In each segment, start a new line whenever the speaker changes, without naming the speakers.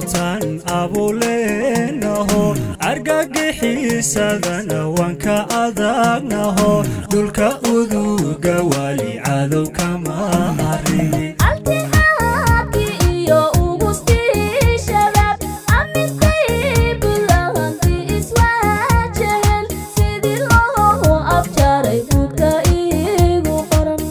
Libtan abuleenaho, argagixiisadana waan ka adagnaho, dhulka uduga wali cadow kama arrimin.
Altixaadkii iyo ugustii shabaab amintay bulanti iswaajaheen, sidii loo afjaray buugta iigu qoran.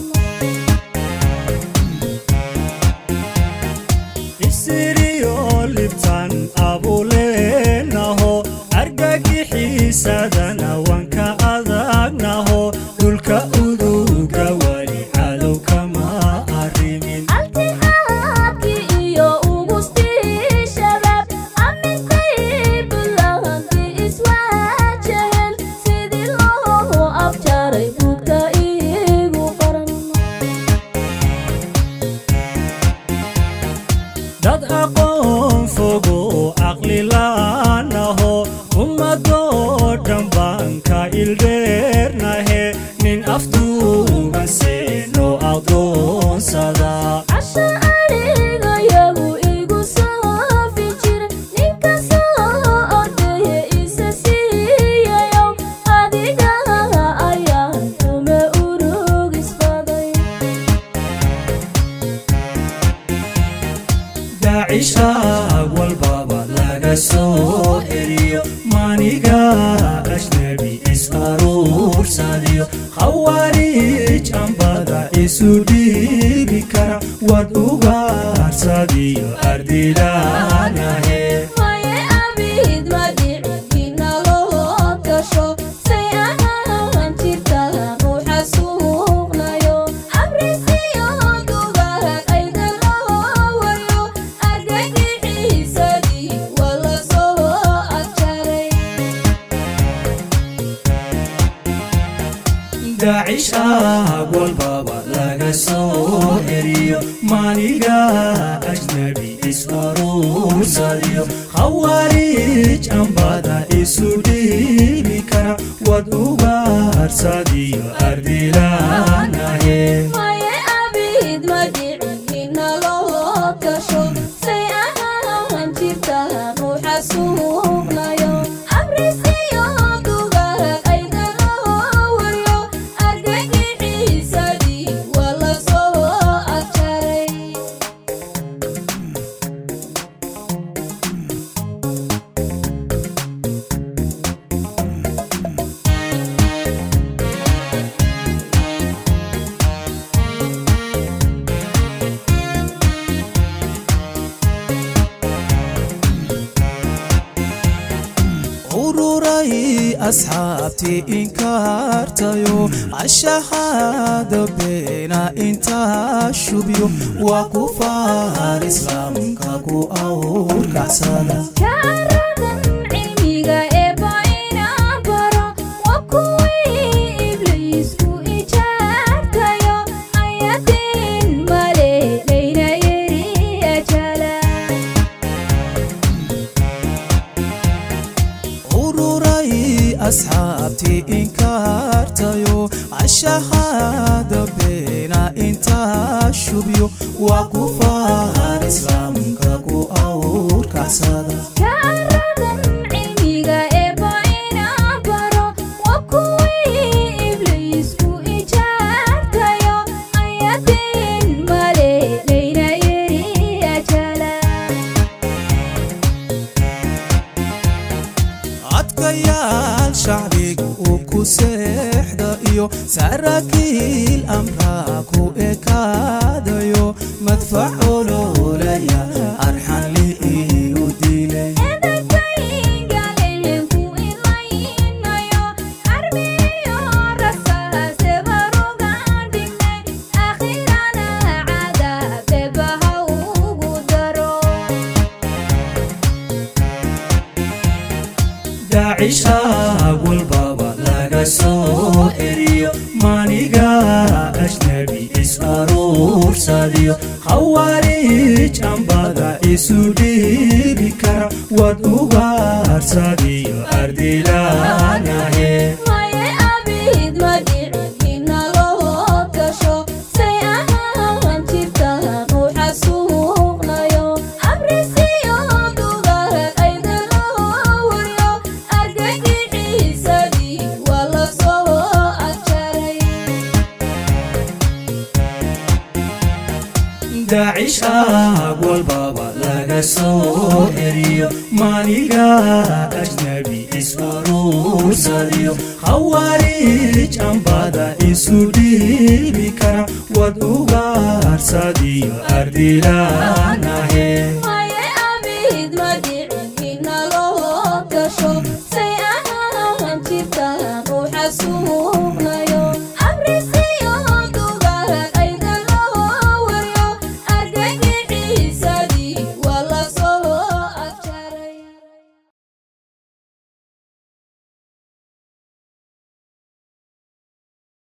Isiriyo libtan abuleenaho, argagixiisadana waan ka adagnaho, dhulka uduga wali cadow kama arrimin.
Altixaadkii iyo ugustii shabaab amintay bulanti iswaajaheen, sidii loo afjaray buugta iigu qoran.
Dad aqoon fogo caqli laanaho, ummadoo dhan baan ka ildheernahe, nin afduuban seenoo adoonsada.
Casha aniga yagu igu soofi jira, ninka soo ordaya isa siiyayow, adiga ayaan xume urug isfaday.
Daacishaag walbaba laga soo eriyo, maniga ajnabi is aruursadiyo, khawaarij ambada isu dhiibi kara, waad ugaarsadiyo ardilaanahe.
Maye abid ma dhicin naloo gasho, say ahaan jirta ruuxa suuqnayo, abrisiyo dugaag ayda loo wayo, argagixiisadii waa la soo afjaray.
Daacishaag walbaba laga soo eriyo, maniga ajnabi is aruursadiyo, khawaarij ambada isu dhiibi kara, waad ugaarsadiyo ardilaanahe.
Maye abid ma dhicin naloo gasho, say ahaan jirta ruuxa suuqnayo, abrisiyo dugaag ayda loo wayo, argagixiisadii waa la soo afjaray.
Ururay asxaabtii inkaartayo, cashahaada beena intaa shubyo, waa kufaar islaamka ku awrkacsada.
Kaaradan cilmiga eebba inaan baro, waa kuwii ibliisku ijaartayo, ayatiin male layna yeri ajala.
Ururay asxaabtii inkaartayo, cashahaada beena intaa shubyo, waa kufaar islaamka ku awrkacsada.
Kaaradan cilmiga eebba inaan baro, waa kuwii ibliisku ijaartayo, ayatiin male layna yeri ajala.
Adkayaal shacbiga uu ku seexda iyo saraakiil amraa ku ekaadayo, madfac ololaya arxan liiu dilay.
Eedakayngaleen ku ilaynayo, armiyo rasaase barugaan dhignay, aakhirana cadaab eebba ha ugu daro.
Daacishaag walbaba laga soo eriyo, maniga ajnabi is aruursadiyo, khawaarij ambada isu dhiibi kara, waad ugaarsadiyo ardilaanahe.
Maye abid ma dhicin naloo gasho, say ahaan jirta ruuxa suuqnayo, abrisiyo.
Daacish aag walbaba laga soo eriyo, maaniga ajnabi is uruursadiyo, khawaarij ambada isu dhiibi kara, wad ugaarsadiyo ardila.